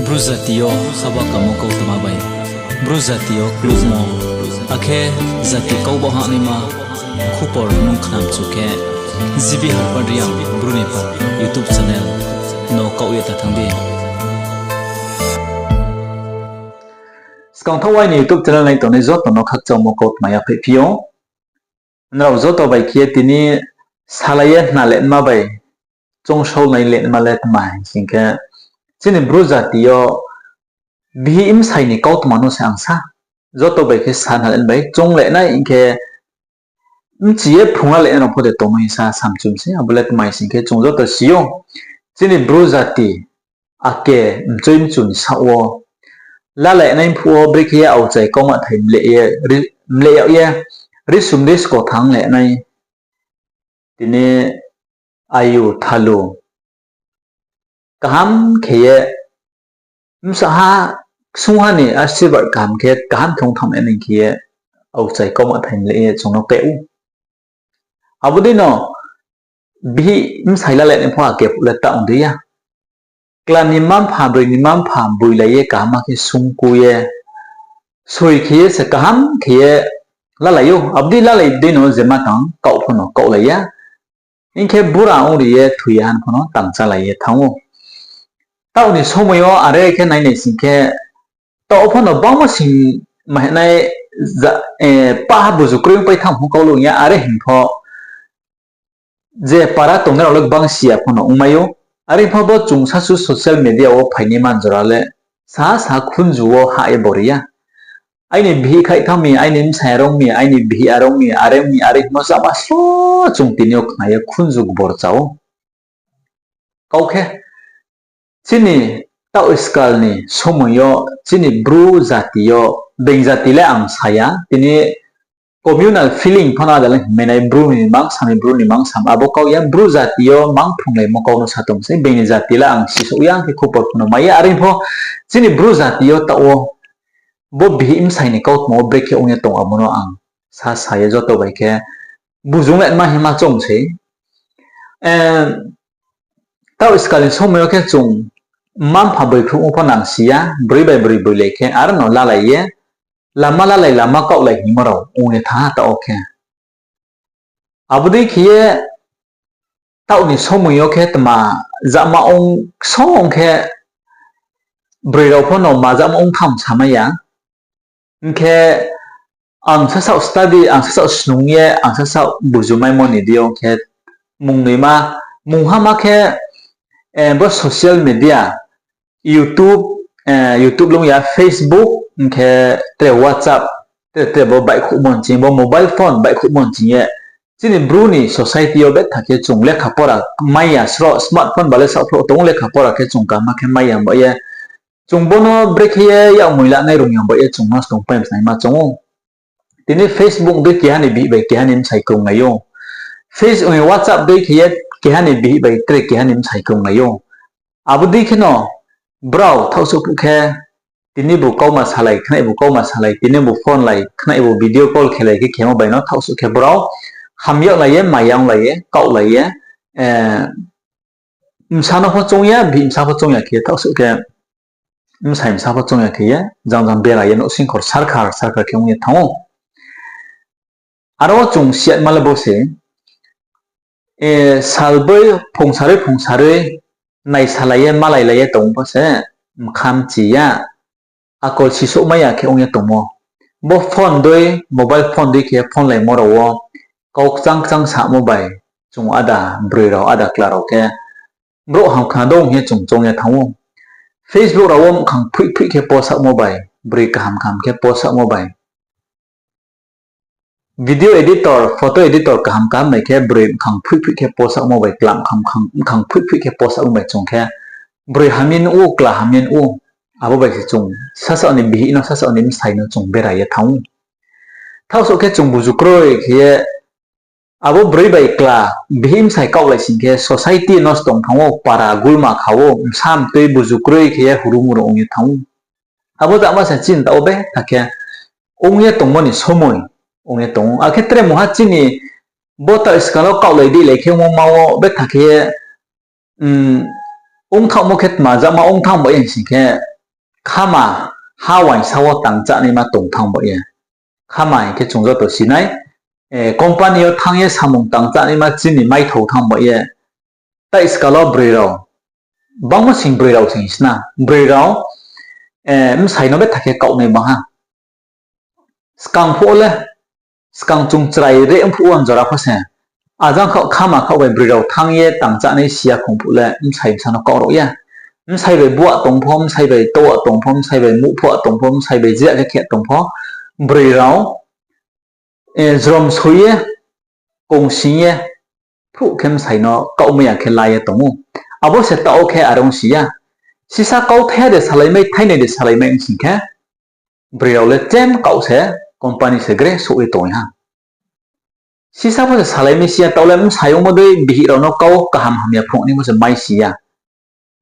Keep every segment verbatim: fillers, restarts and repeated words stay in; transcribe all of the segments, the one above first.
Bru jati yo haba kamo kautma bai Bru jati yo klukmo, akhe jati kau ba hahnaima khupor nung khnamchu khe, G B Harpad Reang Bru ni pha YouTube channel no kaoh ye ta thanng di. Skangthaoh aini YouTube channel nai tongnai joto no khakchangmo kautma yaphaihphi ou. Nrao joto bai khe tini salai ye khna lema bai choungsao nai lema le tma hing sing khe, chini Bru jati yo bihih bsai ni kautma no se ang sa. Joto bai khe sa khna le bai choung le nai hing khe, bchi ye phrung la le nai rao pho de tongmo hing sa samchum se, abo le tma hing sing khe chung joto si ou. Chini Bru jati ake mchoi mchu ni saoh wo lalai nai phuh wo brekhe ye aokchai kauma thai mleh ye, mleh yag ye, risum risko thanng le nai, tini ayu thalu kaham khe ye, bsa ha, ksungha ni asirbad kaham khe, kaham khe ong thanng nai khe ye, aokchai kauma thai mleh ye chung no keh ou. Abo dei no bihih bsai lalai nai pho ake phuh le taoh ong dei ya. Kla ni mma-mpha, broi ni mma-mpha boilai ye kaham khe sungku ye, soi khe ye se kaham khe ye lalai ou. Abo dei lalai dei no je ma tang kaoh pho no kaohlai ya. Hing khe bura ong ri ye thoi ya han pho no tangchalai ye thanng ou. Taoh ni somoi yo are khe nai nai sing khe, taoh pho no bangma sing mahinai, paha buzu kroi ongpai thanng pho kaulu ong ya, are hing pho je para tongnai rao le gbang si ya pho no ongmai ou. Are pho bo chung sasu social media wo phainaima jora le sa sa khunju wo hah ye bo ri ya. Aini bihih khaih thanng mi, aini bsai are ong mi, aini bihih are ong mi, are ong mi, are hingmo sama so chung tini yo khna ye khunju gbor cha ou. Kau khe, chini taoh skal ni somoi yo chini Bru jati yo, being jati le ang sa ya, tini communal feeling pho no ada le hingmai nai, Bru ni mang sam, Bru ni mang sam, abo kau ya, Bru jati yo mang phrunglaimo kau no sa tong sei, being ni jati le ang sisouh ya, ang khe khupor pho no mai ya, are pho chini Bru jati yo taoh wo bo bihih bsai ni kautma wo brekhe ong ye tong, abo no ang sa sa ye joto bai khe bujung le ma hima choung sei. Taoh skal ni somoi yo khe chung mma-mpha boikhruhmo pho nang si ya, broi bai broi boilai khe, aro no lalai ye, lama lalai lama kaohlai hingmo rao ong ye thanng ha taoh wo khe. Abo dei khe ye taoh ni somoi yo khe tma jama ong ksong ong khe, broi rao pho no ma jama ong tham samai ya. Hing khe ang sasaoh study, ang sasaoh snung ye, ang sasaoh bujumaimo ni deing yo khe mungnoima, munghama khe, bo social media, YouTube, YouTube lung ya Facebook, hing khe tre WhatsApp, tre tre bo baihkhouhmo nching, bo mobile phone baihkhouhmo nching ye, chini Bru ni society yo betha khe chung lekha pora mai ya sroh, smartphone ba le saohphrouh tong ou, lekha pora khe chung kaham khe mai ya ba ye, chung bo no brekhe ye yak moi lanai rung ya ba ye chung no stungpai msnaima choung ou. Tini Facebook dei keha ni bihih bai keha ni bsai krunglai ou. Face-, WhatsApp dei khe ye keha ni bihih bai tre keha ni bsai krunglai ou. Abo dei kheno brao thaohsuh phuh khe tini bu kauma salai, khnai bu kauma salai, tini bu phone lai, khnai bu video call khelai khe khemo bai no thaohsuh khe brao hamyaklai ye, maya onglai ye, kaohlai ye, bsa no pho choung ya, bihih bsa pho choung ya khe ye thaohsuh khe, bsai bsa pho choung ya khe ye, jang jang bera ye nouhsingkhor sarkhar sarkhar khe ong ye thanng ou. Aro chung siyatma le bo se, salboi phungsaroi phungsaroi naisalai ye malailai ye tong pho se, mkha mchi ya, akol sisouhmai ya khe ong ye tongmo. Bo phone dei, mobile phone dei khe phone laimo rao wo kau kchang kchang samo bai chung ada broi rao, ada kla rao khe brouh hamkha dong hing ye chung choung ye thanng ou. Facebook rao wo mkhang phoih phoih khe post saohmo bai, broi kaham kaham khe post saohmo bai, video editor, photo editor kaham kaham bai khe broi mkhang phoih phoih khe post saohmo bai, kla mkhang, mkhang phoih phoih khe post saohmo bai chung khe broi ham ye nuh ou, kla ham ye nuh ou. Abo bai se chung sasaoh ni bihih no, sasaoh ni bsai no chung bera ye thanng ou. Thaohsuh khe chung buzu kroi khe ye abo broi bai kla bihih bsai kaohlai sing khe society nosto ong thanng ou, para gulma kha ou, bsa mtoi buzu kroi khe ye hurumuro ong ye thanng ou. Abo jama se chinta wo betha khe ong ye tongmo ni somoi ong ye tong ou. Akhe tre mungha chini bo taoh skal wo kaohlai dehlai khe ongmo ma wo betha khe ye, ongthaohmo khe tma jama ongthanng ba ye hing sing khe, khama ha uaingsa wo tangchánaima tongthanng ba ye. Khama hing khe chung joto si nai, company yo thanng ye samung tangchánaima chini maithao thanng ba ye. Tai skal wo broi rao, bangmo sing broi rao sing sna, broi rao bsai no betha khe kaohnai bang ha. Skang phuh le, skang chung chrai re ong phuh wo jora pho se, ajang khaoh khama khaoh bai broi rao thanng ye tangcháhnai si ya khong phuh le bsai bsa no kaoh rao ya. Bsai bai buah tong pho, bsai bai touh tong pho, bsai bai muh phuh tong pho, bsai bai jia khe khe tong pho, broi rao jrom soi ye, kongsing ye, phuh khe bsai no kaohmai ya khe la ye tong ou. Abo se taoh wo khe are ong si ya. Sisa kauthai ha de salaimai, thainai de salaimai ong sing khe, broi rao le chem kaoh se, company se gre souh ye tong ha. Sisa pho se salaimai si ya, taoh le bsai ongmo dei bihih rao no kau kaham hamya phrung ni pho se mai si ya.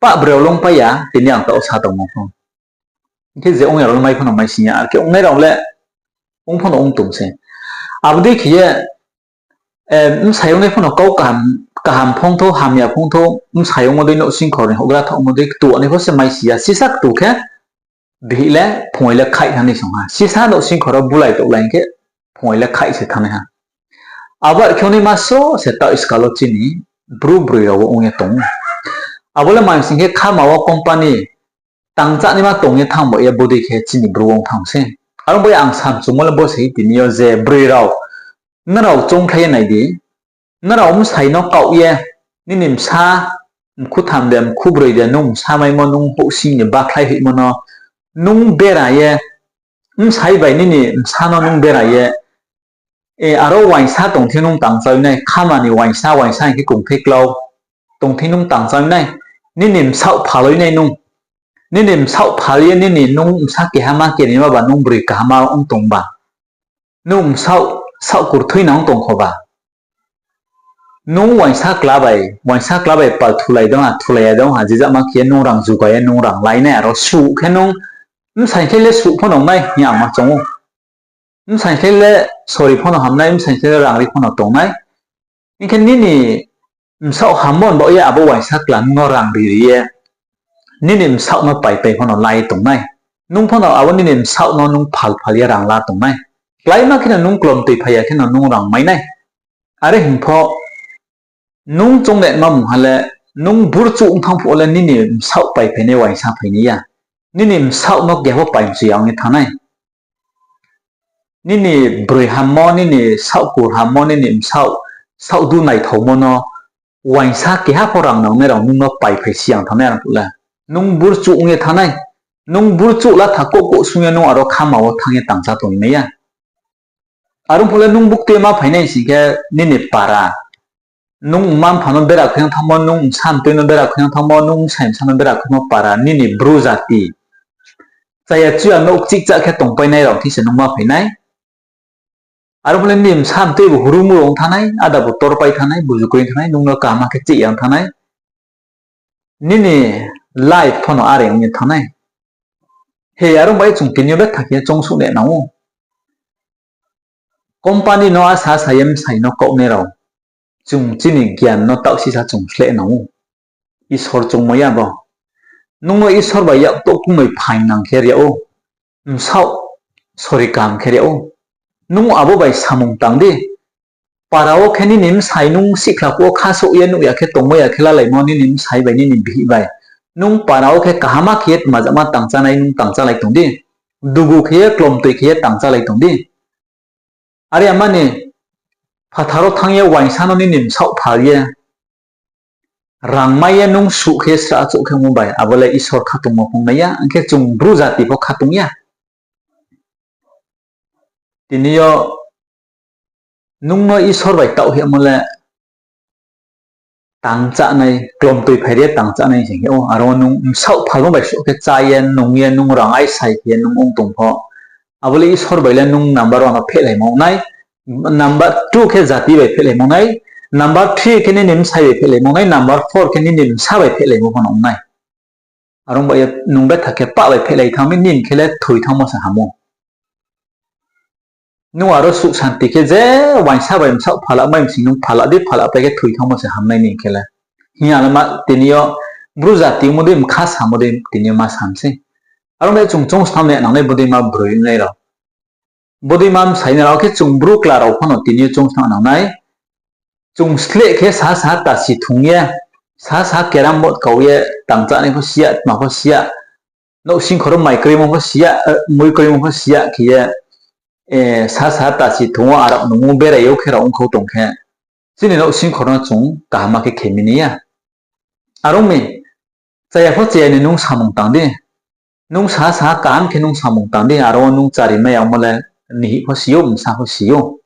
Pah broi rao le ongpai ya, tini ang taoh sa tongmo pho. Hing khe je ong ya rao le mai pho no mai si ya, are khe ongnai rao le ong pho no ong tong se. Abo dei khe ye, bsai ongnai pho no kau kaham, kaham phongthou, hamya phongthou, bsai ongmo dei nouhsingkhor ni houhgra thaohmo dei ktu nai pho se mai si ya, sisa ktu khe bihih le phungai le khaih thanng ni song ha. Sisa nouhsingkhor wo bulai touhlai hing khe phungai le khaih se thanngnai ha. Abo are khe ongnaima sro se taoh skal wo chini bru broi rao wo ong ye tong ou. Abo le mang sing khe khama wo company tangchánaima tong ye thanng ba ye bodei khe chini bru ong thanng se. Are ong ba ye ang samchungmo le bo se tini yo je broi rao, nrao choungkhlai ye nai di, nrao bsai no kaoh ye, nini bsa, mkhu tham de, mkhu broi de, nung bsa maimo, nung houhsing ni bakhlai hoihmo no, nung bera ye, bsai bai nini bsa no nung bera ye, aro uaingsa tongthing nung tangchái nai, khama ni uaingsa, uaingsa hing khe kongthai klau, tongthing nung tangchái nai, nini bsaoh phaloi nai nung, nini bsaoh phal ye nini nung bsa keha ma kenima ba nung broi kaham ma ong tong ba, nung bsaoh, saoh kurthui nang tong kho ba, nung uaingsa kla bai, uaingsa kla bai pal thulai dong ha, thulai ya dong ha, jijama khe nung rang juga ye nung rang lai nai, aro suh khe nung bsai khe le suh pho nong nai hing ye ang ma choung ou. Bsai khe le sori pho no ham nai, bsai khe le rang ri pho no tong nai. Hing khe nini bsaoh hammo ni baoh ye abo uaingsa kla nung no rang ri ri ye, nini bsaoh no paipai pho no la ye tong nai. Nung pho no abo nini bsaoh no nung phal phal ye rang la tong nai. Kláima khe no nung klomtoi phai ya khe no nung rang mai nai. Are hing pho, nung choungnai ma mungha le, nung burchuh ong thanng phuh wo le nini bsaoh paiphai nai uaingsa phai nai ya. Nini bsaoh no keha pho paimchu ya ong ye thanng nai. Nini broi hammo, nini saohkur hammo, nini bsaoh, saohdu naithaomo no uaingsa keha pho rang nangnai rao nung no paiphai si ya ong thanng nai, are phuh le nung burchuh ong ye thanng nai. Nung burchuh latha kouh kouh sung ye nung aro khama wo thanng ye tangchá tong mai ya. Are phuh le nung buktui ma phai nai sing khe nini para, nung mma-mpha no bera khui yang thanngmo, nung bsa mtui no bera khui yang thanngmo, nung bsai bsa no bera khuimo para, nini bru jati, chaya chuya nouh kchih kchah khe tongpai nai rao thing se nung ma phai nai. Are phuh le nini bsa mtui bu hurungmu rao ong thanng nai, ada bu torpai thanng nai, buzu kroi thanng nai, nung no kaham khe chih yang thanng nai. Nini life pho no are ong ye thanng nai. He, are ong bai chung tini yo betha khe choungsuh nai nang ou. Company no asa sa ye bsai no kaohnai rao, chung chini gyan no taoh sisa chung sleh nang ou. Isor choungmai ya bo. Nung no Isor bai yak touh kung bai phaing nang khe ri yag ou. Bsaoh sori kaham khe ri yag ou. Nung abo bai samung tang di. Para wo khe nini bsai nung sihkhla phuh wo khasouh ye nuh ya khe tongmai ya khe lalaimo nini bsai bai nini bihih bai. Nung para wo khe kaham khe ye tma jama tangchánai nung tangchálai tong di. Dugu khe ye klomtoi khe ye tangchálai tong di. Are ya mani phathar wo thanng ye uaingsa no nini bsaoh phal ye rang mai ye nung suh khe srahchouh khe ongmo bai abo le Isor khatungmo phung nai ya, ong khe chung bru jati pho khatung ya. Tini yo nung no Isor bai taoh hemo le tangchánai, klomtoi phai ri ye tangchánai sing khe ou, aro nung bsaoh phalmo bai suh khe chá ye nung ye nung rang aisai khe ye nung ong tong pho, abo le Isor bai le nung number one no phehlaimo nai, number two khe jati bai phehlaimo nai, number three khe nini bsai bai phehlaimo nai, number four khe nini bsa bai phehlaimo pho no ong nai. Are ong bai ye nung betha khe pah bai phehlai thanng mi, nini khe le thoi thanngmo se ham ou. Nung aro suh santi khe je uaingsa bai bsaoh phalah mai msing nung phalah di, phalah pai khe thoi thanngmo se ham nai nini khe le. Hing ya le ma tini yo Bru jati ongmo dei, mkha samo dei tini yo ma sam sei. Aro bai chung choungsnam ya nangnai bodeima broi ongnai rao. Bodeima bsai nai rao khe chung bru kla rao phano tini yo choungsnam nangnai. Chung sleh khe sa sa tasi thung ye, sa sa carrom board kau ye, tang chánai pho si ya, tma pho si ya, nouhsingkhor wo mai kroimo pho si ya, mui kroimo pho si ya khe ye, sa sa tasi thung wo arap nung wo berai yo khe rao ongkhau tong khe, chini nouhsingkhor no chung kaham khe khe mi nai ya. Are ong mi, chaya pho chaya ni nung samung tang di. Nung sa sa kaham khe nung samung tang di, aro wo nung chari mai ya ongmo le nihih pho si ou, bsa pho si ou.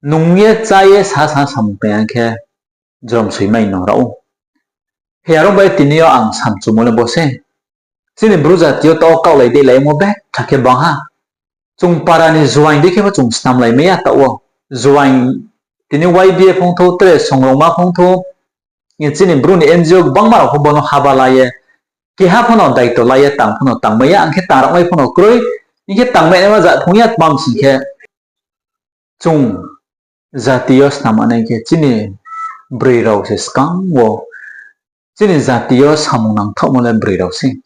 Nung ye chá ye sa sa samung tang ya khe jrom soi mai no rao ou. He aro bai tini yo ang samchumo le bo sei. Chini bru jati yo taoh wo kaohlai deihlaimo betha khe bang ha. Chung para ni juaing dei khe pho chung snamlai mai ya taoh wo. Juaing tini Y B A phongthou, tre songrongma phongthou, chini bru ni N G O gbangma rao pho bono haba la ye, keha phano daito la ye tang phano tangmai ya, ang khe tang rao mai phano kroi, hing khe tangmai naima ja phung ya tma sing khe, chung jati yo snam nai khe chini broi rao se skang wo, chini jati yo samung nangthaohmo le broi rao sei.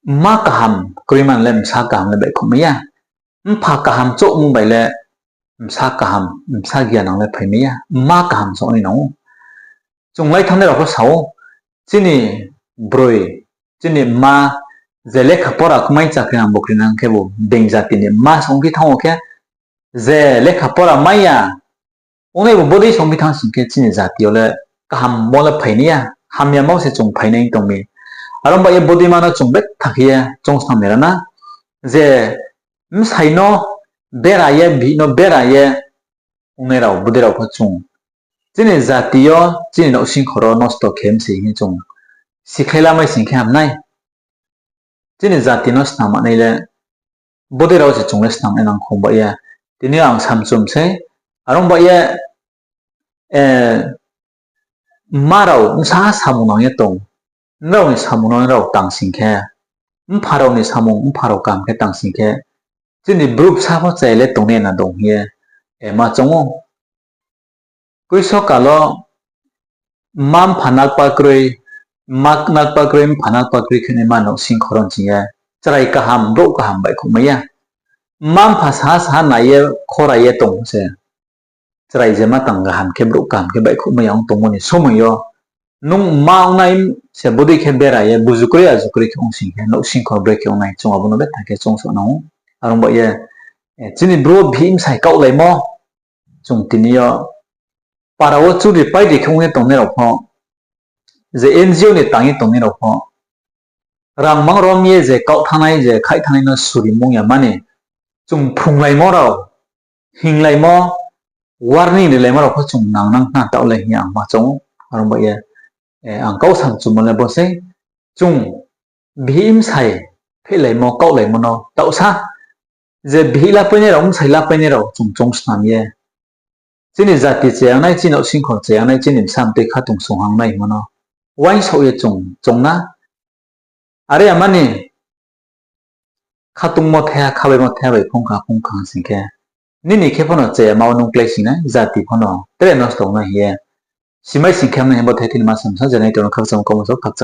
Mma kaham kroima le bsa kaham le baihkhouhmai ya. Mpha kaham chouhmung bai le bsa kaham, bsa giyanang le phaimai ya. Mma kaham se ong nai nang ou. Chung lai thanngnai rao pho sa ou, chini broi, chini mma, je lekha pora kmai chakri nang bukri nang khebu being jati ni mma se ongphi thanng ou khe, je lekha pora mai ya, ongnai bo bodei se ongphi thanng sing khe chini jati yo le kaham mo le phainai ya, hamyamo se chung phainai tong mi. Aro bai ye bodeima no chung betha khe ye choungsnam nai rana, je bsai no bera ye, bihih no bera ye ongnai rao bodei rao pho chung chini jati yo, chini nouhsingkhor wo nosto khe mi se hing chung sikhlai lamai sing khe ham nai. Chini jati no snam nai le bodei rao se chung le snam nai nang khong bai ye. Tini yo ang samchum sei, are ong bai ye, mma rao bsa samung nang ye tong, nrao ni samung no nrao tang sing khe, mpha rao ni samung mpha rao kaham khe tang sing khe, chini bru bsa pho chaya le tongnai na dong hing ye ma choung ou. Koiso kal wo mma mpha nakpa kroi, mma nakpa kroi, mpha nakpa kroi khe naima nouhsingkhor wo ching ye chrai kaham, brouh kaham baihkhouhmai ya. Mma mpha saha saha nai ye khorai ye tong se chrai je ma tang kaham khe, brouh kaham khe baihkhouhmai ya ong tongmo ni somoi yo, nung mma ongnai se bodei khe bera ye buju kroi aju kroi khe ong sing khe, nouhsingkhor brekhe ongnai, chung abo no betha khe choungsouh nang ou. Are ong bai ye, chini bru wo bihih bsai kaohlaimo, chung tini yo para wo chudri paidri khe ong ye tongnai rao pho, je N G O ni tang ye tongnai rao pho, rangmang rom ye je kaoh thanngnai, je khaih thanngnai no suri mung ya mani, chung phrunglaimo rao, hinglaimo, warning rilaimo rao pho chung nang nang khna taoh le hing ye ang ma choung ou. Are ong bai ye, ang kau samchumo le bo sei, chung bihih bsai phehlaimo, kaohlaimo no taohsa, je bihih lapainai rao, bsai lapainai rao chung choung snam ye, chini jati chayangnai, chini nouhsingkhor chayangnai, chini bsa mtoi khatungsung hangnai hingmo no uaingsouh ye chung choung na. Are ya mani khatungmo thaiha, khabaimo thaiha bai phungkha phungkha sing khe, nini khe pho no chayama wo nung klái sing nai, jati pho no tre nosto ong nai hing ye simai sing khe, hamnai hing bo thai thini ma samsa je nai tong no khakchang kau ma so khakchang.